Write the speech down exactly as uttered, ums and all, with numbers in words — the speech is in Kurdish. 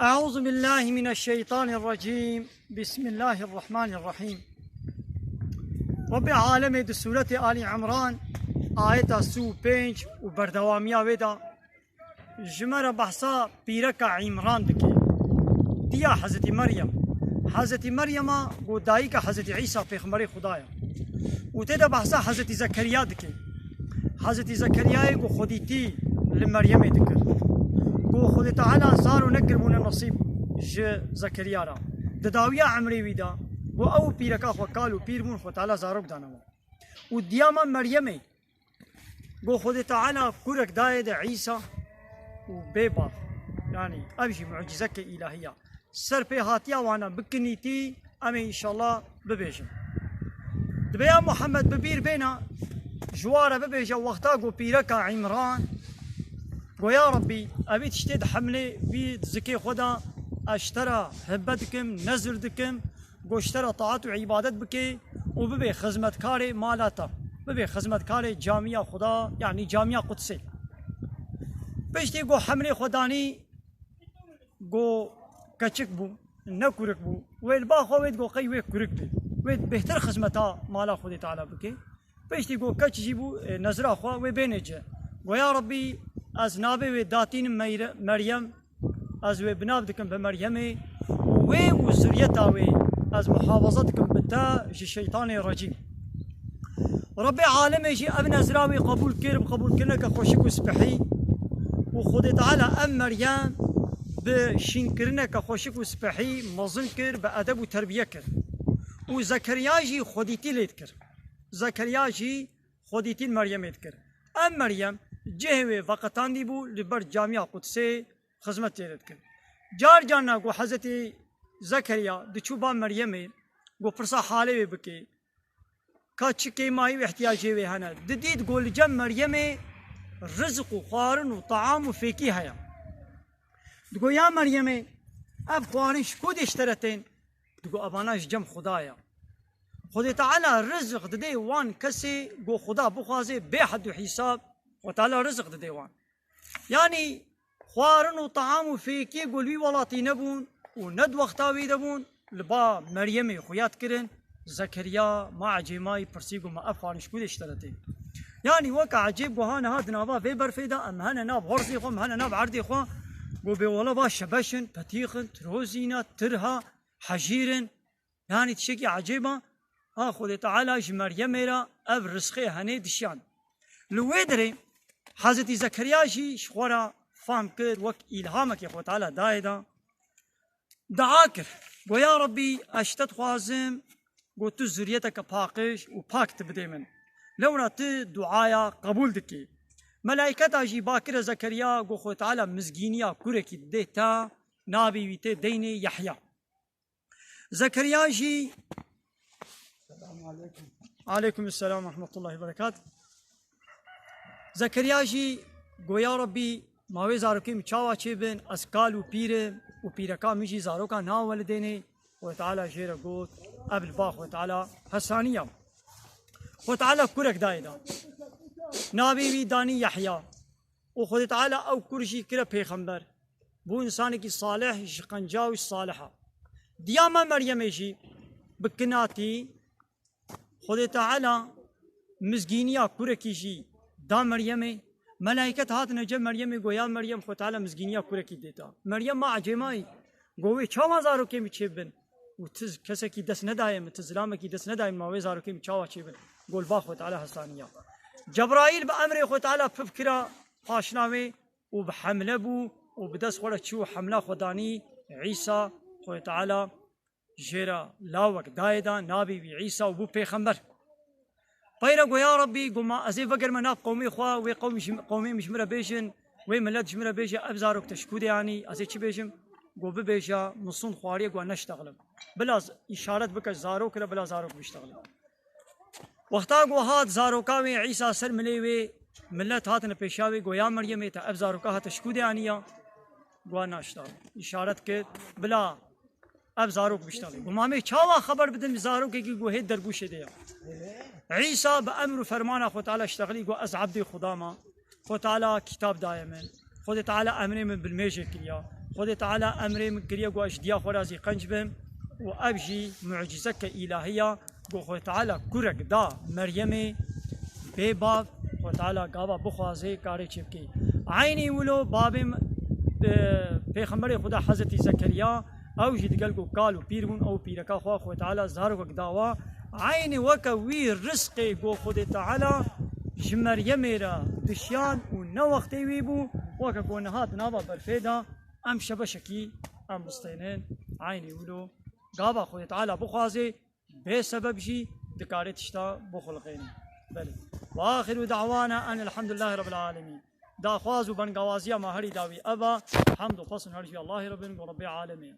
أعوذ بالله من الشيطان الرجيم. بسم الله الرحمن الرحيم. Rabbê Alemê di Sûretê Alî Imran ayeta sî û pênc û berdewamiya wê de ji me re behsa pîreka Îmran dike. Diya Hezretî Meryem. Hezretî Meryema ku dayika Hezretî Îsa pêxemberê Xuda ye. Û tê de behsa Hezretî Zekeriya dike. Hezretî Zekeriyayê ku xwedîtî li Meryemê dikir. Ku Xwedê Teala zaro nekiribûne nesîb ji Zekeriya re. Di dawiya emrê wî de ku ew û pîreka xwe kal û pîr bûn, Xwedê Teala zarok dane wan. Û diya me Meryemê ku Xwedê Teala kurek dayê de Îsa û bê bav. Yanî ev jî mucîzeke îlahî ya. Ser pê hatiya wana bikinîtî, em ê înşallah bibêjin. Dibe ya Muhammed bi bîr bêna, ji wa re bibêje wexta ku pîreka Îmran go, ya Rebbî, evî tiştê di hemlê vî zikê xwe de ez ji te re hebe dikim, nezir dikim, go ji te re taat û îbadet bike û bibe xizmetkarê mala te, bibe xizmetkarê camiya Xuda, yanî camiya Qudsê. Piştî go hemlê xwe danî, go keçik bû, ne kurik bû. Wê li ba xwe wê digo qey wê kurik bê. Wê bêhtir xizmeta mala Xwedê Teala bike. Piştî go keç jî bû, e, nezira xwe wê bêne ci. Go, ya Rebbî, ez navê wê datînim Meyre-, Meryem, ez wê bi nav dikim bi Meryemê û wê û zuriyeta wê ez muhafaza dikim bi te ji şeytanê recîm. Rebbê Alemê jî ev nezira wê qebûl kir, bi qebûlkirineke xweşik û spehî. Û Xwedê Teala ev Meryem bi şînkirineke xweşik û spehî mezin kir, bi edeb û terbiye kir. Û Zekeriya jî xwedîtî lê dikir. Zekeriya jî xwedîtî li Meryemê dikir. Ev Meryem cihê wê veqetandî bû, li ber camiya Qudsê xizmet tê de dikir. Car carna ku Hezretî Zekeriya diçû ba Meryemê, ku pirsa halê wê bike, ka çi kêmayî û ihtiyacê wê hene, didît ku li cem Meryemê rizq û xwarin û taam û fêkî heye. Digo, ya Meryemê, ev xwarin ji ku dê ji te re tên? Digo, evana ji cem Xuda ye. Xwedê Teala rizq didê wan kesê ku Xuda bixwaze bê hed û hîsab, Xwedê Teala rizq didê wan. Yanî xwarin û taam û fêkê ku li wî welatî nebûn û ne di wexta wî de bûn, li ba Meryemê xuya dikirin, Zekeriya ma ecêmayî pirsî ku ma ev xwarin ji ku dê ji te re tê? Yanî weke ecêb ku ha niha di nava vê berfê de em hene nav horzê xwe, em hene nav erdê xwe, ku bê wela va şebeş in, petîx in, tirozî ne, tirha, hejîr in. Yanî tiştekî ecêb e. Ha Xwedê Teala ji Meryemê re ev rizqê henê dişiyan. Li wê derê Hezretî Zekeriya jî ji xwe re fam kir, wek îlhamekê Xwedê Teala dayê de. Dua kir. Go, ya Rebbî, ez ji te dixwazim, go tu zuriyeteke paqij û pak tu bidê min. Lewra tu duaya qebûl dikî. Melayketa jî bakire Zekeriya, go Xwedê Teala mizgîniya kurekî didê te, navê wî tê deynê Yehya. Zekeriya jî Aleykum selam ve rahmetullahi ve berekat. Zekeriya jî go, ya Rebbî, ma wê zarokê min çawa çêbin, ez kal û pîr im û pîreka min jî zaroka nawe li dênê. Xwedê Teala jê re got, ev li ba Xwedê Teala hesaniya. Xwedê Teala kurek dayê da. Navê wî danî Yehya. Û Xwedê Teala ew kur jî kire pêxember. Bû însanekî salih ji qenca wî saliha. Diya me Meryemê jî bi kinatî Xwedê Teala mizgîniya kurekî jî da Meryemê. Melayket hatine cem Meryemê, go, ya Meryem, Xwedê Teala mizgîniya kurekî dê ta. Meryem ma ecêmayî. Go, wê çawa zarokê min çêbin? Û tu kesekî dest nedaye min, tu zilamekî dest nedaye min, ma wê zarokê min çawa çêbin? Go, li ba Xwedê Teala hesaniya. Cebraîl bi emrê Xwedê Teala piv kira paşna wê û bi hemle bû û bi dest xwe re çû hemla xwe danî Îsa, Xwedê Teala jê re lawek dayê da, navê wî Îsa û bû pêxember. Peyre go, ya Rebbî, go, ma ez ê vegerime nav qewmê xwe, wê qewm ji, qewmê min ji min re bêjin, wê milet ji min re bêje, ev zarok te ji ku dê anî, ez ê çi bêjim? Go, bibêje, min sûnd xwariye, go, neştexlim. Bila z-, îşaret bike zarok re, bila zarok biştexlim. Wexta go hat zaroka wê Îsa ser milê wê, milet hatine pêşa wê, go, ya Meryemê, te ev zaroka hate ji ku dê aniya? Go, naştexlim. Îşaret kir, bila ev zarok biştexlê. Go, ma em ê çawa xeber bidin zarokekî go hê dergûşê de ye? Îsa bi emr û fermana Xwedê Teala ştexlî, go, ez ebdê Xuda me. Xwedê Teala kitab daye min. Xwedê Teala emrê min bilmêjê kiriya. Xwedê Teala emrê min kiriye ku ez ji diya xwe re zî qenc bim û ev jî mucîzeke îlahî ya ku Xwedê Teala kurek da Meryemê bê bav, Xwedê Teala gava bixwaze karê çê bike. Eynî wilo babê min, e, pêxemberê Xweda Hezretî Zekeriya, ew jî digel ku kal û pîr bûn, ew pîreka xwe Xwedê Teala zarokek dawa. Eynî weke wî rizqê ku Xwedê Teala ji Meryemê re dişiyan û ne wextê wî bû, weke ku niha di nava berfê de, em şebeşekî em bistênin. Eynî wilo gava Xwedê Teala bixwaze, bê sebeb jî dikarê tişta bixulqêne. Belê. Ve axiru da'wana en elhamdulillahî rabbil alemîn. Daxwaz û bengawaziya me herî dawî ev e. Hemd û xwestin her jî Allahî re bin, ku Rebbê alemê ye.